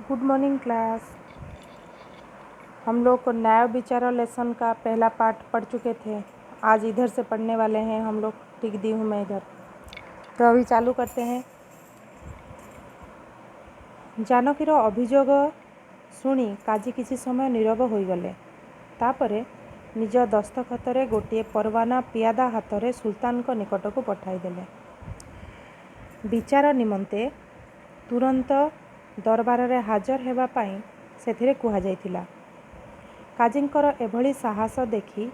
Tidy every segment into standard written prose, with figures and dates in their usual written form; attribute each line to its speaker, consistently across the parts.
Speaker 1: Good morning class. हम लोग न्याय विचार लेसन का पहला पार्ट पढ़ चुके थे। आज इधर से पढ़ने वाले हैं हम लोग। टिक दी हूँ मैं इधर, तो अभी चालू करते हैं। ଜାନକୀର ଅଭିଯୋଗ ଶୁଣି କାଜୀ କିଛି ସମୟ ନୀରବ ହୋଇଗଲେ। ତାପରେ ନିଜ ଦସ୍ତଖତରେ ଗୋଟିଏ ପରୱାନା ପିଆଦା ହାତରେ ସୁଲତାନଙ୍କ ନିକଟକୁ ପଠାଇଦେଲେ। ବିଚାର ନିମନ୍ତେ ତୁରନ୍ତ ଦରବାରରେ ହାଜର ହେବା ପାଇଁ ସେଥିରେ କୁହାଯାଇଥିଲା। କାଜୀଙ୍କର ଏଭଳି ସାହସ ଦେଖି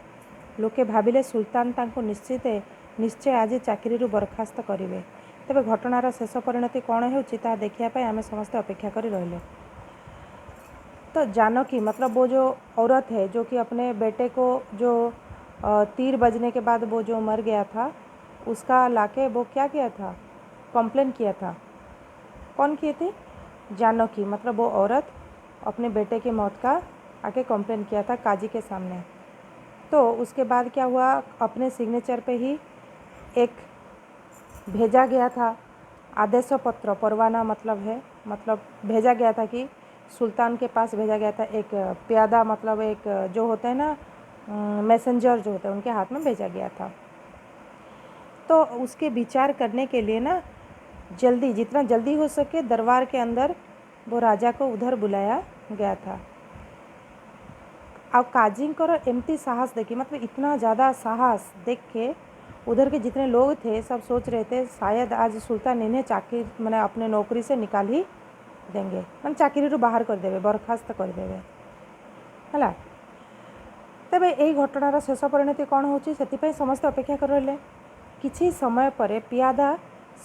Speaker 1: ଲୋକେ ଭାବିଲେ ସୁଲତାନ ତାଙ୍କୁ ନିଶ୍ଚିତ ନିଶ୍ଚୟ ଆଜି ଚାକିରିରୁ ବରଖାସ୍ତ କରିବେ। ତେବେ ଘଟଣାର ଶେଷ ପରିଣତି କ'ଣ ହେଉଛି, ତାହା ଦେଖିବା ପାଇଁ ଆମେ ସମସ୍ତେ ଅପେକ୍ଷା କରି ରହିଲେ। तो जानकी, मतलब वो जो औरत है जो कि अपने बेटे को जो तीर बजने के बाद वो जो मर गया था, उसका लाके वो क्या किया था? कंप्लेन किया था। कौन किए थी? जानकी, मतलब वो औरत अपने बेटे की मौत का आके कंप्लेन किया था काजी के सामने। तो उसके बाद क्या हुआ? अपने सिग्नेचर पे ही एक भेजा गया था आदेश पत्र। परवाना मतलब है, मतलब भेजा गया था कि सुल्तान के पास भेजा गया था एक प्यादा, मतलब एक जो होते हैं ना, मैसेंजर जो होते हैं, उनके हाथ में भेजा गया था। तो उसके विचार करने के लिए ना जल्दी, जितना जल्दी हो सके, दरबार के अंदर वो राजा को उधर बुलाया गया था। ଆଉ କାଜୀଙ୍କର ଏମିତି ସାହସ ଦେଖି, मतलब इतना ज़्यादा साहस देख के उधर के जितने लोग थे, सब सोच रहे थे शायद आज सुल्तान इन्हें चाकरी, ମାନେ अपने नौकरी से निकाल ही देंगे, ମାନେ ଚାକିରିରୁ ବାହାର କରିଦେବେ, ବରଖାସ୍ତ କରିଦେବେ। ହେଲା, ତେବେ ଏଇ ଘଟଣାର ଶେଷ ପରିଣତି କ'ଣ ହେଉଛି, ସେଥିପାଇଁ ସମସ୍ତେ ଅପେକ୍ଷା କରି ରହିଲେ। କିଛି ସମୟ ପରେ ପିଆଦା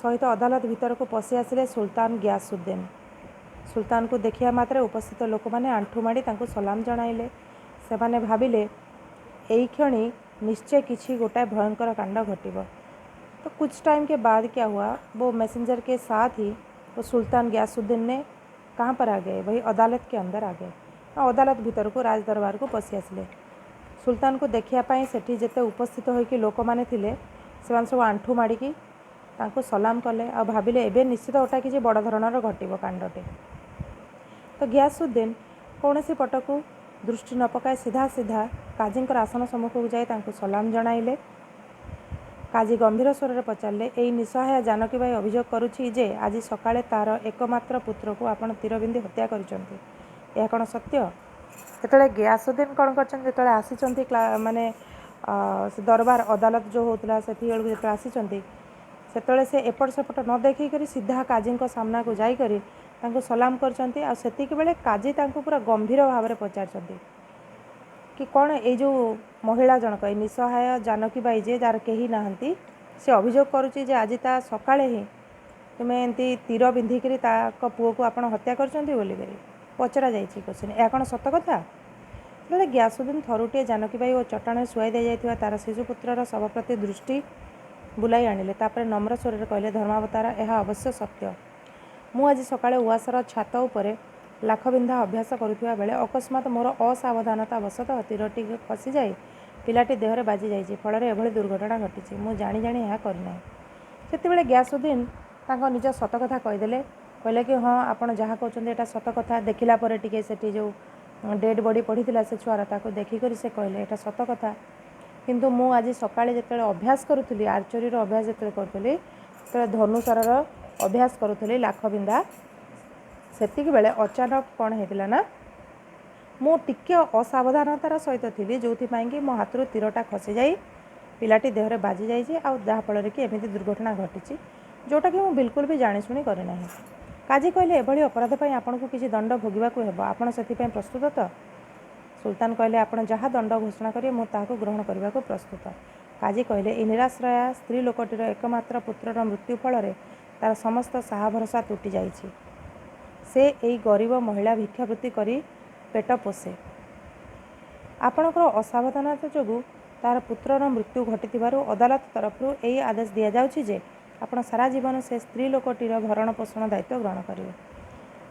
Speaker 1: ସହିତ ଅଦାଲତ ଭିତରକୁ ପଶି ଆସିଲେ ସୁଲତାନ ଗିୟାସୁଦ୍ଦିନ। ସୁଲତାନକୁ ଦେଖିବା ମାତ୍ରେ ଉପସ୍ଥିତ ଲୋକମାନେ ଆଣ୍ଠୁ ମାଡ଼ି ତାଙ୍କୁ ସଲାମ ଜଣାଇଲେ। ସେମାନେ ଭାବିଲେ, ଏଇ କ୍ଷଣି ନିଶ୍ଚୟ କିଛି ଗୋଟାଏ ଭୟଙ୍କର କାଣ୍ଡ ଘଟିବ। तो कुछ टाइम के बाद क्या हुआ? वो मैसेंजर के साथ ही वो सुल्तान गयासुद्दीन ने कहाँ पर आ गए? वही अदालत के अंदर आ गए। ଅଦାଲତ ଭିତରକୁ, ରାଜ ଦରବାରକୁ ପଶି ଆସିଲେ। ସୁଲତାନକୁ ଦେଖିବା ପାଇଁ ସେଠି ଯେତେ ଉପସ୍ଥିତ ହୋଇକି ଲୋକମାନେ ଥିଲେ, ସେମାନେ ସବୁ ଆଣ୍ଠୁ ମାଡ଼ିକି ତାଙ୍କୁ ସଲାମ କଲେ ଆଉ ଭାବିଲେ ଏବେ ନିଶ୍ଚିତ ଗୋଟା କିଛି ବଡ଼ ଧରଣର ଘଟିବ କାଣ୍ଡଟେ। ତ ଗିୟାସୁଦ୍ଦିନ କୌଣସି ପଟକୁ ଦୃଷ୍ଟି ନ ପକାଇ ସିଧା ସିଧା କାଜୀଙ୍କର ଆସନ ସମ୍ମୁଖକୁ ଯାଇ ତାଙ୍କୁ ସଲାମ ଜଣାଇଲେ। କାଜୀ ଗମ୍ଭୀର ସ୍ୱରରେ ପଚାରିଲେ, "ଏଇ ନିଃସହାୟ ଜାନକୀ ବାଇ ଅଭିଯୋଗ କରୁଛି ଯେ ଆଜି ସକାଳେ ତା'ର ଏକମାତ୍ର ପୁତ୍ରକୁ ଆପଣ ତୀର ବିନ୍ଧି ହତ୍ୟା କରିଛନ୍ତି। ଏହା କ'ଣ ସତ୍ୟ?" ଯେତେବେଳେ ଗିୟାସୁଦ୍ଦିନ କ'ଣ କରିଛନ୍ତି, ଯେତେବେଳେ ଆସିଛନ୍ତି, ମାନେ ସେ ଦରବାର ଅଦାଲତ ଯେଉଁ ହେଉଥିଲା, ସେତିକି ବେଳକୁ ଯେତେବେଳେ ଆସିଛନ୍ତି, ସେତେବେଳେ ସେ ଏପଟ ସେପଟ ନ ଦେଖିକରି ସିଧା କାଜୀଙ୍କ ସାମ୍ନାକୁ ଯାଇକରି ତାଙ୍କୁ ସଲାମ କରିଛନ୍ତି। ଆଉ ସେତିକି ବେଳେ କାଜୀ ତାଙ୍କୁ ପୁରା ଗମ୍ଭୀର ଭାବରେ ପଚାରିଛନ୍ତି କି କ'ଣ ଏଇ ଯେଉଁ ମହିଳା ଜଣକ, ଏଇ ନିଃସହାୟ ଜାନକୀ ବାଇ ଯିଏ, ଯାହାର କେହି ନାହାନ୍ତି, ସେ ଅଭିଯୋଗ କରୁଛି ଯେ ଆଜି ତା ସକାଳେ ହିଁ ତୁମେ ଏମିତି ତୀର ବିନ୍ଧିକିରି ତାଙ୍କ ପୁଅକୁ ଆପଣ ହତ୍ୟା କରିଛନ୍ତି ବୋଲିକରି ପଚରା ଯାଇଛି କ୍ୱେଶ୍ଚିନ୍। ଏହା କ'ଣ ସତ କଥା? ସେତେବେଳେ ଗିୟାସୁଦ୍ଦିନ ଥରୁଟିଏ ଜାନକୀବାଇ ଓ ଚଟାଣରେ ଶୁଆଇ ଦିଆଯାଇଥିବା ତାର ଶିଶୁପୁତ୍ରର ଶବ ପ୍ରତି ଦୃଷ୍ଟି ବୁଲାଇ ଆଣିଲେ। ତାପରେ ନମ୍ର ସ୍ୱରରେ କହିଲେ, "ଧର୍ମାବତାର, ଏହା ଅବଶ୍ୟ ସତ୍ୟ। ମୁଁ ଆଜି ସକାଳେ ଉଆସର ଛାତ ଉପରେ ଲାଖବିନ୍ଧା ଅଭ୍ୟାସ କରୁଥିବା ବେଳେ ଅକସ୍ମାତ ମୋର ଅସାବଧାନତା ବଶତଃ ତୀରଟି ଖସିଯାଇ ପିଲାଟି ଦେହରେ ବାଜି ଯାଇଛି। ଫଳରେ ଏଭଳି ଦୁର୍ଘଟଣା ଘଟିଛି। ମୁଁ ଜାଣି ଜାଣି ଏହା କରିନାହିଁ।" ସେତେବେଳେ ଗିୟାସୁଦ୍ଦିନ ତାଙ୍କ ନିଜ ସତ କଥା କହିଦେଲେ। କହିଲେ କି ହଁ, ଆପଣ ଯାହା କହୁଛନ୍ତି ଏଇଟା ସତ କଥା। ଦେଖିଲା ପରେ ଟିକେ ସେଠି ଯେଉଁ ଡେଡ଼୍ ବଡ଼ି ପଡ଼ିଥିଲା ସେ ଛୁଆର, ତାକୁ ଦେଖିକରି ସେ କହିଲେ, ଏଇଟା ସତ କଥା। କିନ୍ତୁ ମୁଁ ଆଜି ସକାଳେ ଯେତେବେଳେ ଅଭ୍ୟାସ କରୁଥିଲି, ଆର୍ଚରୀର ଅଭ୍ୟାସ ଯେତେବେଳେ କରୁଥିଲି, ସେତେବେଳେ ଧନୁଶରର ଅଭ୍ୟାସ କରୁଥିଲି ଲାଖବିନ୍ଧା, ସେତିକି ବେଳେ ଅଚାନକ କ'ଣ ହେଇଥିଲା ନା ମୁଁ ଟିକେ ଅସାବଧାନତାର ସହିତ ଥିଲି, ଯେଉଁଥିପାଇଁ କି ମୋ ହାତରୁ ତୀରଟା ଖସିଯାଇ ପିଲାଟି ଦେହରେ ବାଜି ଯାଇଛି ଆଉ ଯାହାଫଳରେ କି ଏମିତି ଦୁର୍ଘଟଣା ଘଟିଛି, ଯେଉଁଟାକି ମୁଁ ବିଲକୁଲ ବି ଜାଣିଶୁଣି କରିନାହିଁ। କାଜୀ କହିଲେ, "ଏଭଳି ଅପରାଧ ପାଇଁ ଆପଣଙ୍କୁ କିଛି ଦଣ୍ଡ ଭୋଗିବାକୁ ହେବ। ଆପଣ ସେଥିପାଇଁ ପ୍ରସ୍ତୁତ ତ?" ସୁଲତାନ କହିଲେ, "ଆପଣ ଯାହା ଦଣ୍ଡ ଘୋଷଣା କରିବେ, ମୁଁ ତାହାକୁ ଗ୍ରହଣ କରିବାକୁ ପ୍ରସ୍ତୁତ।" କାଜୀ କହିଲେ, "ଏଇ ନିରାଶ୍ରୟା ସ୍ତ୍ରୀ ଲୋକଟିର ଏକମାତ୍ର ପୁତ୍ରର ମୃତ୍ୟୁ ଫଳରେ ତା'ର ସମସ୍ତ ସାହା ଭରସା ତୁଟି ଯାଇଛି। ସେ ଏଇ ଗରିବ ମହିଳା ଭିକ୍ଷାବୃତ୍ତି କରି ପେଟ ପୋଷେ। ଆପଣଙ୍କର ଅସାବଧାନତା ଯୋଗୁଁ ତା'ର ପୁତ୍ରର ମୃତ୍ୟୁ ଘଟିଥିବାରୁ ଅଦାଲତ ତରଫରୁ ଏଇ ଆଦେଶ ଦିଆଯାଉଛି ଯେ ଆପଣ ସାରା ଜୀବନ ସେ ସ୍ତ୍ରୀ ଲୋକଟିର ଭରଣ ପୋଷଣ ଦାୟିତ୍ୱ ଗ୍ରହଣ କରିବେ।"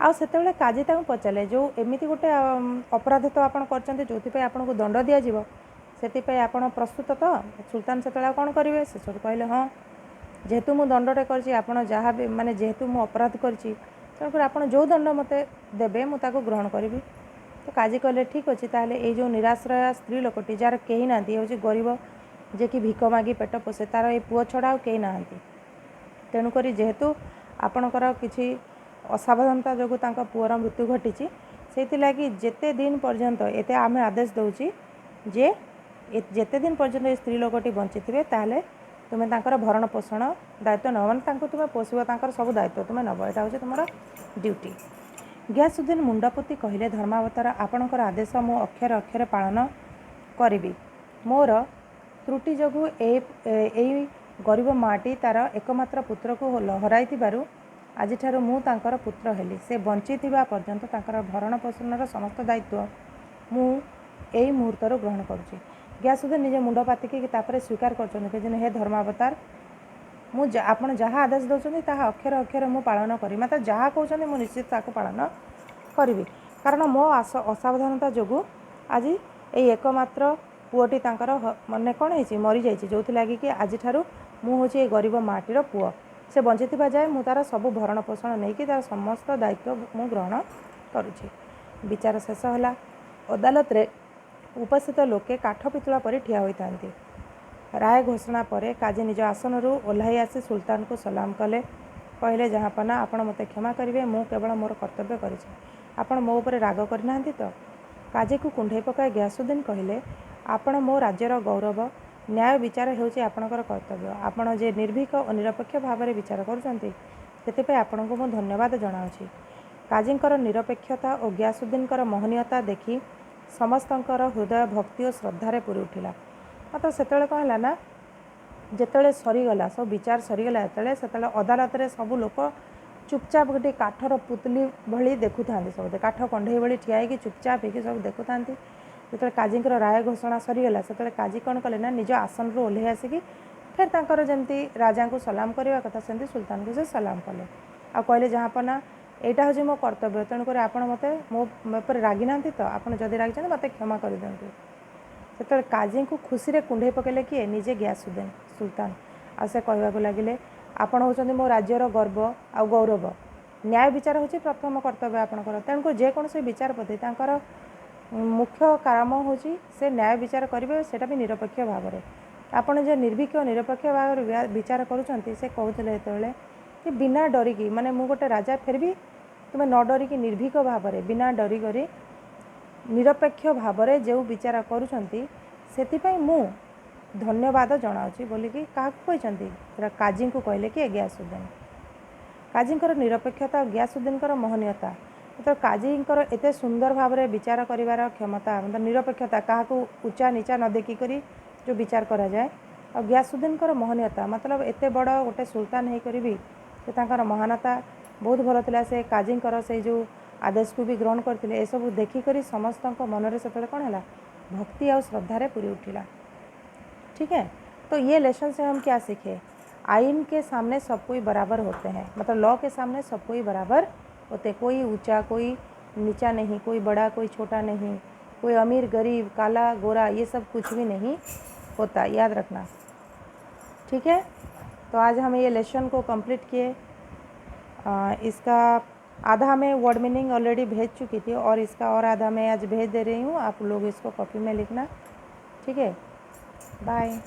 Speaker 1: ଆଉ ସେତେବେଳେ କାଜୀ ତାଙ୍କୁ ପଚାରିଲେ, ଯେଉଁ ଏମିତି ଗୋଟେ ଅପରାଧ ତ ଆପଣ କରିଛନ୍ତି, ଯେଉଁଥିପାଇଁ ଆପଣଙ୍କୁ ଦଣ୍ଡ ଦିଆଯିବ, ସେଥିପାଇଁ ଆପଣ ପ୍ରସ୍ତୁତ ତ? ସୁଲତାନ ସେତେବେଳେ ଆଉ କ'ଣ କରିବେ? ସେ ସେଠୁ କହିଲେ, ହଁ, ଯେହେତୁ ମୁଁ ଦଣ୍ଡଟେ କରିଛି, ଆପଣ ଯାହା ବି, ମାନେ ଯେହେତୁ ମୁଁ ଅପରାଧ କରିଛି, ତେଣୁକରି ଆପଣ ଯେଉଁ ଦଣ୍ଡ ମୋତେ ଦେବେ, ମୁଁ ତାକୁ ଗ୍ରହଣ କରିବି। ତ କାଜୀ କହିଲେ, ଠିକ୍ ଅଛି, ତାହେଲେ ଏଇ ଯେଉଁ ନିରାଶ୍ରୟା ସ୍ତ୍ରୀ ଲୋକଟି, ଯାହାର କେହି ନାହାନ୍ତି, ହେଉଛି ଗରିବ, ଯିଏକି ଭିକ ମାଗି ପେଟ ପୋଷେ, ତା'ର ଏ ପୁଅ ଛଡ଼ା ଆଉ କେହି ନାହାନ୍ତି। ତେଣୁକରି ଯେହେତୁ ଆପଣଙ୍କର କିଛି ଅସାବଧାନତା ଯୋଗୁଁ ତାଙ୍କ ପୁଅର ମୃତ୍ୟୁ ଘଟିଛି, ସେଇଥିଲାଗି ଯେତେ ଦିନ ପର୍ଯ୍ୟନ୍ତ ଏତେ ଆମେ ଆଦେଶ ଦେଉଛି ଯେ ଯେତେ ଦିନ ପର୍ଯ୍ୟନ୍ତ ଏ ସ୍ତ୍ରୀ ଲୋକଟି ବଞ୍ଚିଥିବେ, ତାହେଲେ ତୁମେ ତାଙ୍କର ଭରଣ ପୋଷଣ ଦାୟିତ୍ୱ ନେବ, ମାନେ ତାଙ୍କୁ ତୁମେ ପୋଷିବ, ତାଙ୍କର ସବୁ ଦାୟିତ୍ୱ ତୁମେ ନେବ, ଏଇଟା ହେଉଛି ତୁମର ଡ୍ୟୁଟି। ଗିୟାସୁଦ୍ଦିନ ମୁଣ୍ଡ ପୋତି କହିଲେ, ଧର୍ମାବତାର, ଆପଣଙ୍କର ଆଦେଶ ମୁଁ ଅକ୍ଷରେ ଅକ୍ଷରେ ପାଳନ କରିବି। ମୋର ତ୍ରୁଟି ଯୋଗୁଁ ଏଇ ଗରିବ ମାଆଟି ତା'ର ଏକମାତ୍ର ପୁତ୍ରକୁ ହରାଇଥିବାରୁ ଆଜିଠାରୁ ମୁଁ ତାଙ୍କର ପୁତ୍ର ହେଲି। ସେ ବଞ୍ଚିଥିବା ପର୍ଯ୍ୟନ୍ତ ତାଙ୍କର ଭରଣ ପୋଷଣର ସମସ୍ତ ଦାୟିତ୍ୱ ମୁଁ ଏଇ ମୁହୂର୍ତ୍ତରୁ ଗ୍ରହଣ କରୁଛି। ଗିୟାସୁଦ୍ଦିନ ନିଜ ମୁଣ୍ଡ ପାତିକି ତାପରେ ସ୍ୱୀକାର କରୁଛନ୍ତି କି ହେ ଧର୍ମାବତାର, ମୁଁ ଆପଣ ଯାହା ଆଦେଶ ଦେଉଛନ୍ତି, ତାହା ଅକ୍ଷରେ ଅକ୍ଷରେ ମୁଁ ପାଳନ କରିବି। ମାତ୍ର ଯାହା କହୁଛନ୍ତି, ମୁଁ ନିଶ୍ଚିତ ତାକୁ ପାଳନ କରିବି, କାରଣ ମୋ ଅସାବଧାନତା ଯୋଗୁଁ ଆଜି ଏଇ ଏକମାତ୍ର ପୁଅଟି ତାଙ୍କର ମାନେ କ'ଣ ହେଇଛି, ମରିଯାଇଛି, ଯେଉଁଥିଲାଗି କି ଆଜିଠାରୁ ମୁଁ ହେଉଛି ଏ ଗରିବ ମାଆଟିର ପୁଅ। ସେ ବଞ୍ଚିଥିବା ଯାଏ ମୁଁ ତା'ର ସବୁ ଭରଣ ପୋଷଣ ନେଇକି ତା'ର ସମସ୍ତ ଦାୟିତ୍ୱ ମୁଁ ଗ୍ରହଣ କରୁଛି। ବିଚାର ଶେଷ ହେଲା। ଅଦାଲତରେ ଉପସ୍ଥିତ ଲୋକେ କାଠ ପିତୁଳା ପରି ଠିଆ ହୋଇଥାନ୍ତି। ରାୟ ଘୋଷଣା ପରେ କାଜୀ ନିଜ ଆସନରୁ ଓହ୍ଲାଇ ଆସି ସୁଲତାନଙ୍କୁ ସଲାମ କଲେ। କହିଲେ, ଜାହାପନା, ଆପଣ ମୋତେ କ୍ଷମା କରିବେ। ମୁଁ କେବଳ ମୋର କର୍ତ୍ତବ୍ୟ କରିଛି। ଆପଣ ମୋ ଉପରେ ରାଗ କରିନାହାନ୍ତି ତ? କାଜୀକୁ କୁଣ୍ଢେଇ ପକାଇ ଗିୟାସୁଦ୍ଦିନ କହିଲେ, ଆପଣ ମୋ ରାଜ୍ୟର ଗୌରବ। ନ୍ୟାୟ ବିଚାର ହେଉଛି ଆପଣଙ୍କର କର୍ତ୍ତବ୍ୟ। ଆପଣ ଯେ ନିର୍ଭୀକ ଓ ନିରପେକ୍ଷ ଭାବରେ ବିଚାର କରୁଛନ୍ତି, ସେଥିପାଇଁ ଆପଣଙ୍କୁ ମୁଁ ଧନ୍ୟବାଦ ଜଣାଉଛି। କାଜୀଙ୍କର ନିରପେକ୍ଷତା ଓ ଗିୟାସୁଦ୍ଦିନଙ୍କର ମହନୀୟତା ଦେଖି ସମସ୍ତଙ୍କର ହୃଦୟ ଭକ୍ତି ଓ ଶ୍ରଦ୍ଧାରେ ପୂରି ଉଠିଲା। ମାତ୍ର ସେତେବେଳେ କ'ଣ ହେଲା ନା, ଯେତେବେଳେ ସରିଗଲା, ସବୁ ବିଚାର ସରିଗଲା ଯେତେବେଳେ, ସେତେବେଳେ ଅଦାଲତରେ ସବୁ ଲୋକ ଚୁପଚାପ ଗୋଟେ କାଠର ପୁତଲି ଭଳି ଦେଖୁଥାନ୍ତି। ସବୁ କାଠ କଣ୍ଢେଇ ଭଳି ଠିଆ ହେଇକି, ଚୁପଚାପ ହେଇକି ସବୁ ଦେଖୁଥାନ୍ତି। ଯେତେବେଳେ କାଜୀଙ୍କର ରାୟ ଘୋଷଣା ସରିଗଲା, ସେତେବେଳେ କାଜୀ କ'ଣ କଲେ ନା, ନିଜ ଆସନରୁ ଓହ୍ଲେଇ ଆସିକି ଫେର୍ ତାଙ୍କର ଯେମିତି ରାଜାଙ୍କୁ ସଲାମ କରିବା କଥା, ସେମିତି ସୁଲତାନଙ୍କୁ ସେ ସଲାମ କଲେ ଆଉ କହିଲେ, ଜାହାପନା, ଏଇଟା ହେଉଛି ମୋ କର୍ତ୍ତବ୍ୟ। ତେଣୁକରି ଆପଣ ମୋତେ ମୋ ଉପରେ ରାଗିନାହାନ୍ତି ତ? ଆପଣ ଯଦି ରାଗିଛନ୍ତି, ମୋତେ କ୍ଷମା କରିଦିଅନ୍ତୁ। ସେତେବେଳେ କାଜୀଙ୍କୁ ଖୁସିରେ କୁଣ୍ଢେଇ ପକାଇଲେ କିଏ? ନିଜେ ଗିୟାସୁଦ୍ଦିନ ସୁଲତାନ। ଆଉ ସେ କହିବାକୁ ଲାଗିଲେ, ଆପଣ ହେଉଛନ୍ତି ମୋ ରାଜ୍ୟର ଗର୍ବ ଆଉ ଗୌରବ। ନ୍ୟାୟ ବିଚାର ହେଉଛି ପ୍ରଥମ କର୍ତ୍ତବ୍ୟ ଆପଣଙ୍କର। ତେଣୁକରି ଯେକୌଣସି ବିଚାରପତି, ତାଙ୍କର ମୁଖ୍ୟ କାମ ହେଉଛି ସେ ନ୍ୟାୟ ବିଚାର କରିବେ, ସେଇଟା ବି ନିରପେକ୍ଷ ଭାବରେ। ଆପଣ ଯେ ନିର୍ଭୀକ ନିରପେକ୍ଷ ଭାବରେ ବିଚାର କରୁଛନ୍ତି, ସେ କହୁଥିଲେ ଯେତେବେଳେ କି ବିନା ଡରିକି, ମାନେ ମୁଁ ଗୋଟେ ରାଜା, ଫେର୍ ବି ତୁମେ ନ ଡରିକି ନିର୍ଭୀକ ଭାବରେ, ବିନା ଡରିକରି ନିରପେକ୍ଷ ଭାବରେ ଯେଉଁ ବିଚାର କରୁଛନ୍ତି, ସେଥିପାଇଁ ମୁଁ ଧନ୍ୟବାଦ ଜଣାଉଛି ବୋଲିକି କାହାକୁ କହିଛନ୍ତି? କାଜୀଙ୍କୁ କହିଲେ କି ଗିୟାସୁଦ୍ଦିନ। କାଜୀଙ୍କର ନିରପେକ୍ଷତା ଆଉ ଗିୟାସୁଦ୍ଦିନଙ୍କର ମହନୀୟତା, ତ କାଜୀଙ୍କର ଏତେ ସୁନ୍ଦର ଭାବରେ ବିଚାର କରିବାର କ୍ଷମତା, ମାନେ ନିରପେକ୍ଷତା, କାହାକୁ ଉଚ୍ଚା ନିଚା ନ ଦେଖିକରି ଯେଉଁ ବିଚାର କରାଯାଏ, ଆଉ ଗିୟାସୁଦ୍ଦିନଙ୍କର ମହନୀୟତା, ମତଲବ ଏତେ ବଡ଼ ଗୋଟେ ସୁଲତାନ ହେଇକରି ବି ସେ ତାଙ୍କର ମହାନତା ବହୁତ ଭଲ ଥିଲା। ସେ କାଜୀଙ୍କର ସେଇ ଯେଉଁ ଆଦେଶକୁ ବି ଗ୍ରହଣ କରିଥିଲେ। ଏସବୁ ଦେଖିକରି ସମସ୍ତଙ୍କ ମନରେ ସେତେବେଳେ କ'ଣ ହେଲା? ଭକ୍ତି ଆଉ ଶ୍ରଦ୍ଧାରେ ପୂରି ଉଠିଲା। ठीक है, तो ये लेसन से हम क्या सीखे? आइन के सामने सब कोई बराबर होते हैं, मतलब लॉ के सामने सब कोई बराबर होते हैं। कोई ऊंचा, कोई नीचा नहीं, कोई बड़ा, कोई छोटा नहीं, कोई अमीर गरीब, काला गोरा, ये सब कुछ भी नहीं होता, याद रखना। ठीक है, तो आज हम ये लेसन को कंप्लीट किए। इसका आधा मैं वर्ड मीनिंग ऑलरेडी भेज चुकी थी और इसका और आधा मैं आज भेज दे रही हूँ। आप लोग इसको कॉपी में लिखना। ठीक है, बाय।